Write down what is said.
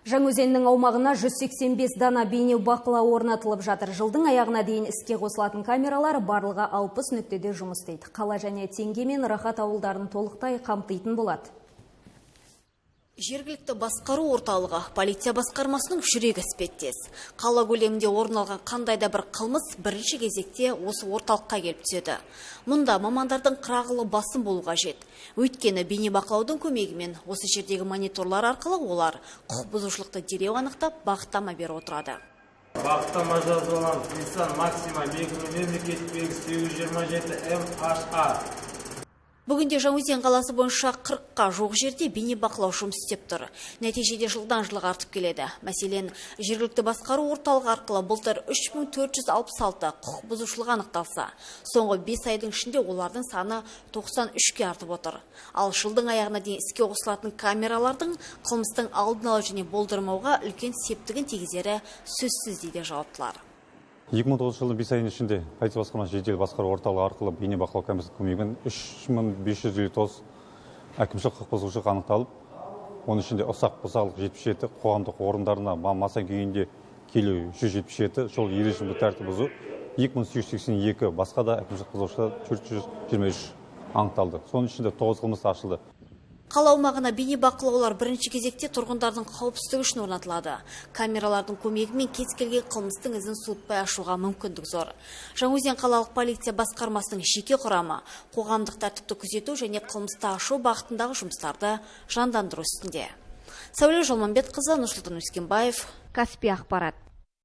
Жаңаөзеннің аумағына 185 дана бейнеу бақылау орнатылып жатыр. Жылдың аяғына дейін іске қосылатын камералар барлығы 60 нүктеде жұмыс істейді. Қала және Теңге мен Рахат ауылдарын толықтай қамтитын болады. Жергілікті басқару орталығы полиция басқармасының жүрегі іспеттес. Қала көлемінде орын алған қандай да бір қылмыс бірінші кезекте осы орталыққа келіп түседі. Мұнда мамандардың қырағылығы басым болу қажет. Өйткені бейнебақылаудың көмегімен осы жердегі мониторлар арқылы олар құқық бұзушылықты дереу анықтап, бағыттама беріп отырады. Бағыттама жазып аламыз. Nissan Maxima, белгімен мемлекеттік белгісі 827 MHA. Бүгінде Жаңаөзен қаласы бойынша 40-қа жуық жерде бейнебақылау жұмыс істеп тұр. Нәтижеде жылдан жылға артып келеді. Мәселен, жергілікті басқару орталығы арқылы былтыр 3466 құқық бұзушылық анықталса, соңғы 5 айдың ішінде олардың саны 93-ке артып отыр. Ал жылдың аяғына дейін іске қосылатын камералардың қылмыстың алдын алу және болдырмауға үлкен септігін тигізері сөзсіз, дейді жауаптылар. 2009 жылдың 5 айының ішінде полиция басқармасы жедел басқару орталығы арқылы бейнебақылау камерасының көмегімен 3559 әкімшілік құқық бұзушылық анықталып, оның ішінде ұсақ бұзақылық 77, қоғамдық орындарына масаң күйінде келу 177, жол ережесін тәртіп бұзу 2882, басқа да әкімшілік бұзушылықтар 423 анықталды. Соның ішінде 9 қылмыс ашылды. Қала аумағына бейнебақылаулар бірінші кезекте тұрғындардың қауіпсіздігі үшін орнатылады. Камералардың көмегімен кез келген қылмыстың ізін суытпай ашуға мүмкіндік зор. Жаңаөзен қалалық полиция басқармасының жеке құрамы қоғамдық тәртіпті күзету және қылмысты ашу бағытындағы жұмыстарды жандандыру үстінде. Сәуле Жолманбетқызы, Нұрсұлтан Өскенбаев, Каспий ақпарат.